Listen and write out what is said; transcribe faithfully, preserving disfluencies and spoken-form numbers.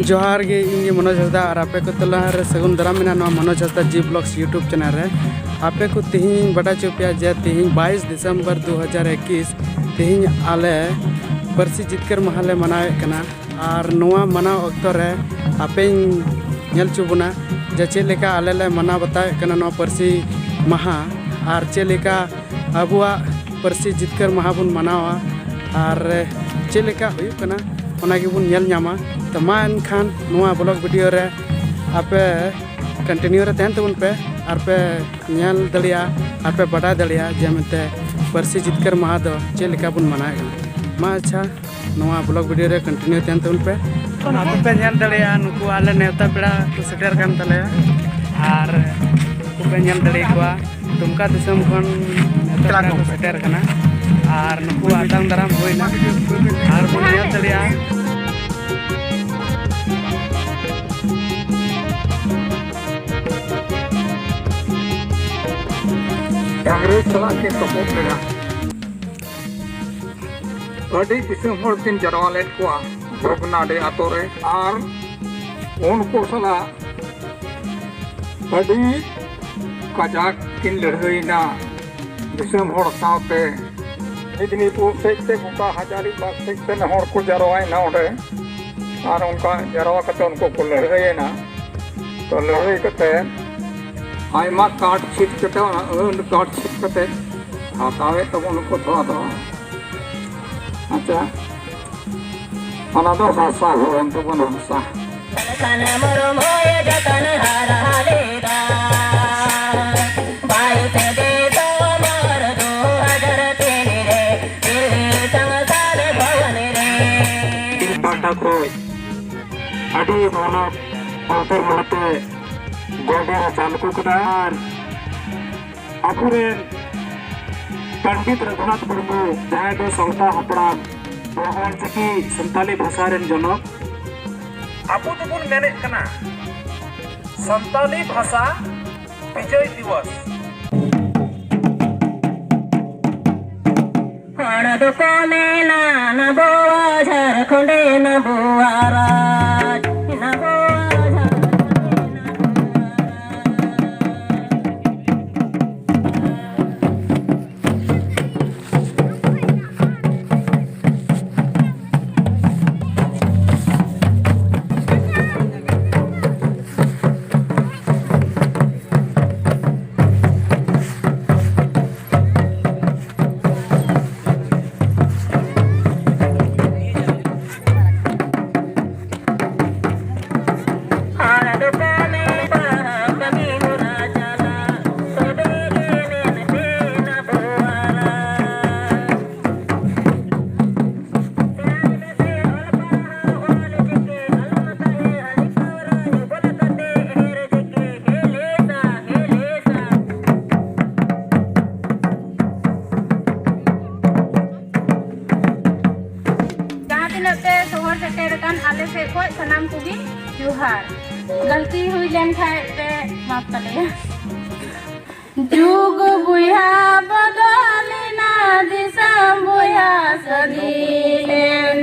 ᱡᱚᱦᱟᱨ ᱜᱮ, ᱤᱧ ᱜᱮ ᱢᱚᱱᱳᱡᱽ ᱦᱟᱸᱥᱫᱟ, ᱟᱨ ᱟᱯᱮ ᱠᱚ ᱛᱟᱞᱟ ᱨᱮ ᱥᱟᱹᱜᱩᱱ ᱫᱟᱨᱟᱢ ᱢᱮᱱᱟᱜᱼᱟ ᱱᱚᱣᱟ ᱢᱚᱱᱳᱡᱽ ᱦᱟᱸᱥᱫᱟ G Vlogs YouTube channel ᱨᱮ᱾ ᱟᱯᱮ ᱠᱚ ᱛᱮᱦᱮᱧ ᱤᱧ ᱵᱟᱰᱟᱭ ᱦᱚᱪᱚ ᱯᱮᱭᱟ ᱡᱮ ᱛᱮᱦᱮᱧ ᱵᱟᱭᱤᱥ ᱰᱤᱥᱮᱢᱵᱚᱨ ᱫᱩ ᱦᱟᱡᱟᱨ ᱮᱠᱩᱥ, ᱛᱮᱦᱮᱧ ᱟᱞᱮ ᱯᱟᱹᱨᱥᱤ ᱡᱤᱛᱠᱟᱹᱨ ᱢᱟᱦᱟ ᱞᱮ ᱢᱟᱱᱟᱣᱮᱫ ᱠᱟᱱᱟ᱾ ᱟᱨ ᱱᱚᱣᱟ ᱢᱟᱱᱟᱣ ᱚᱠᱛᱚ ᱨᱮ ᱟᱯᱮᱧ ᱧᱮᱞ ᱦᱚᱪᱚ ᱵᱚᱱᱟ ᱡᱮ ᱪᱮᱫ ᱞᱮᱠᱟ ᱟᱞᱮ ᱞᱮ ᱢᱟᱱᱟᱣ ᱵᱟᱛᱟᱣᱮᱫ ᱠᱟᱱᱟ ᱱᱚᱣᱟ ᱯᱟᱹᱨᱥᱤ ᱢᱟᱦᱟ, ᱟᱨ ᱪᱮᱫ ᱞᱮᱠᱟ ᱟᱵᱚᱣᱟᱜ ᱯᱟᱹᱨᱥᱤ ᱡᱤᱛᱠᱟᱹᱨ ᱢᱟᱦᱟ ᱵᱚᱱ ᱢᱟᱱᱟᱣᱟ, ᱟᱨ ᱪᱮᱫ ᱞᱮᱠᱟ ᱦᱩᱭᱩᱜ ᱠᱟᱱᱟ, ᱚᱱᱟ ᱜᱮᱵᱚᱱ ᱧᱮᱞ ᱧᱟᱢᱟ᱾ ᱛᱚ, ᱢᱟ ᱮᱱᱠᱷᱟᱱ ᱱᱚᱣᱟ vlog video ᱨᱮ ᱟᱯᱮ continue ᱨᱮ ᱛᱟᱦᱮᱱ ᱛᱟᱵᱚᱱ ᱯᱮ, ᱟᱨ ᱯᱮ ᱧᱮᱞ ᱫᱟᱲᱮᱭᱟᱜᱼᱟ, ᱟᱨ ᱯᱮ ᱵᱟᱰᱟᱭ ᱫᱟᱲᱮᱭᱟᱜᱼᱟ ᱡᱮ ᱢᱮᱱᱛᱮ ᱯᱟᱹᱨᱥᱤ ᱡᱤᱛᱠᱟᱹᱨ ᱢᱟᱦᱟ ᱫᱚ ᱪᱮᱫ ᱞᱮᱠᱟ ᱵᱚᱱ ᱢᱟᱱᱟᱣᱮᱫ ᱠᱟᱱᱟ᱾ ᱢᱟ ᱟᱪᱪᱷᱟ, ᱱᱚᱣᱟ vlog video ᱨᱮ continue ᱛᱟᱦᱮᱱ ᱛᱟᱵᱚᱱ ᱯᱮ᱾ ᱟᱯᱮ ᱯᱮ ᱧᱮᱞ ᱫᱟᱲᱮᱭᱟᱜᱼᱟ, ᱱᱩᱠᱩ ᱟᱞᱮ ᱱᱮᱣᱛᱟ ᱯᱮᱲᱟ ᱠᱚ ᱥᱮᱴᱮᱨ ᱠᱟᱱ ᱛᱟᱞᱮᱭᱟ, ᱟᱨ ᱩᱱᱠᱩ ᱯᱮ ᱧᱮᱞ ᱫᱟᱲᱮᱭᱟᱠᱚᱣᱟ᱾ ᱫᱩᱢᱠᱟ ᱫᱤᱥᱚᱢ ᱠᱷᱚᱱ ᱱᱮᱣᱛᱟ ᱯᱮᱲᱟ ᱠᱚ ᱥᱮᱴᱮᱨ ᱠᱟᱱᱟ, ᱟᱨ ᱱᱩᱠᱩ ᱟᱛᱟᱝ ᱫᱟᱨᱟᱢ ᱦᱩᱭᱱᱟ, ᱟᱨ ᱵᱚᱱ ᱧᱮᱞ ᱫᱟᱲᱮᱭᱟᱜᱼᱟ᱾ ᱤᱝᱨᱮᱡᱽ ᱥᱟᱞᱟᱜ ᱠᱤᱱ ᱛᱚᱯᱚᱫ ᱞᱮᱱᱟ᱾ ᱟᱹᱰᱤ ᱫᱤᱥᱚᱢ ᱦᱚᱲ ᱠᱤᱱ ᱡᱟᱨᱣᱟ ᱞᱮᱫ ᱠᱚᱣᱟ ᱵᱷᱚᱜᱽᱱᱟᱰᱤ ᱟᱛᱳ ᱨᱮ, ᱟᱨ ᱩᱱᱠᱩ ᱥᱟᱞᱟᱜ ᱟᱹᱰᱤ ᱠᱟᱡᱟᱠ ᱠᱤᱱ ᱞᱟᱹᱲᱦᱟᱹᱭᱮᱱᱟ ᱫᱤᱥᱚᱢ ᱦᱚᱲ ᱥᱟᱶᱛᱮ᱾ ᱢᱮᱫᱽᱱᱤᱯᱩᱨ ᱥᱮᱫ ᱛᱮ ᱜᱚᱴᱟ ᱦᱟᱡᱟᱨᱤᱵᱟᱜᱽ ᱥᱮᱫ ᱛᱮ ᱦᱚᱲ ᱠᱚ ᱡᱟᱨᱣᱟᱭᱮᱱᱟ ᱚᱸᱰᱮ, ᱟᱨ ᱚᱱᱠᱟ ᱡᱟᱨᱣᱟ ᱠᱟᱛᱮ ᱩᱱᱠᱩ ᱠᱚ ᱞᱟᱹᱲᱦᱟᱹᱭᱮᱱᱟ᱾ ᱛᱚ, ᱞᱟᱹᱲᱦᱟᱹᱭ ᱠᱟᱛᱮ ᱟᱭᱢᱟ ᱠᱟᱴ ᱪᱷᱤᱴ ᱠᱟᱛᱮ, ᱚᱱᱟ ᱟᱹᱱ ᱠᱟᱴ ᱪᱷᱤᱴ ᱠᱟᱛᱮ ᱦᱟᱛᱟᱣᱮᱫ ᱛᱟᱵᱚᱱ ᱩᱱᱠᱩ ᱫᱚ᱾ ᱟᱫᱚ ᱟᱪᱪᱷᱟ, ᱚᱱᱟ ᱫᱚ ᱵᱷᱟᱥᱟ ᱦᱩᱭᱮᱱ ᱛᱟᱵᱚᱱᱟ, ᱵᱷᱟᱥᱟ᱾ ᱤᱧ ᱯᱟᱦᱴᱟ ᱠᱷᱚᱱ ᱟᱹᱰᱤ ᱢᱟᱱᱚᱛ ᱚᱱᱛᱚᱨ ᱢᱚᱱᱮᱛᱮ ᱜᱚᱰ ᱤᱧ ᱪᱟᱞ ᱟᱠᱚ ᱠᱟᱱᱟ᱾ ᱟᱨ ᱟᱵᱚᱨᱮᱱ ᱯᱚᱱᱰᱤᱛ ᱨᱚᱜᱷᱩᱱᱟᱛᱷ ᱢᱩᱨᱢᱩ, ᱡᱟᱦᱟᱸᱭ ᱫᱚ ᱥᱟᱶᱛᱟ ᱦᱟᱯᱲᱟᱢ, ᱱᱚᱣᱟ ᱚᱞᱪᱤᱠᱤ ᱥᱟᱱᱛᱟᱞᱤ ᱵᱷᱟᱥᱟ ᱨᱮᱱ ᱡᱚᱱᱚᱠ, ᱟᱵᱚ ᱫᱚᱵᱚᱱ ᱢᱮᱱᱮᱫ ᱠᱟᱱᱟ ᱥᱟᱱᱛᱟᱞᱤ ᱵᱷᱟᱥᱟ ᱵᱤᱡᱚᱭ ᱫᱤᱵᱚᱥ᱾ ᱦᱚᱲ ᱫᱚᱠᱚ ᱢᱮᱱᱟ ᱱᱟᱵᱚᱣᱟ ᱡᱷᱟᱲᱠᱷᱚᱸᱰᱮ ᱱᱟᱵᱚᱣᱟ ᱨᱟᱡᱽ᱾ ᱠᱷᱚᱡ ᱥᱟᱱᱟᱢ ᱠᱚᱜᱮ ᱡᱚᱦᱟᱨ᱾ ᱜᱟᱹᱞᱛᱤ ᱦᱩᱭ ᱞᱮᱱ ᱠᱷᱟᱡ ᱯᱮ ᱢᱟᱯ ᱛᱟᱞᱮᱭᱟ᱾ ᱡᱩᱜᱽ ᱵᱚᱭᱦᱟ ᱵᱚᱫᱚᱞᱮᱱᱟ, ᱫᱤᱥᱚᱢ ᱵᱚᱭᱦᱟ ᱥᱟᱹᱫᱷᱤᱱᱮᱱ᱾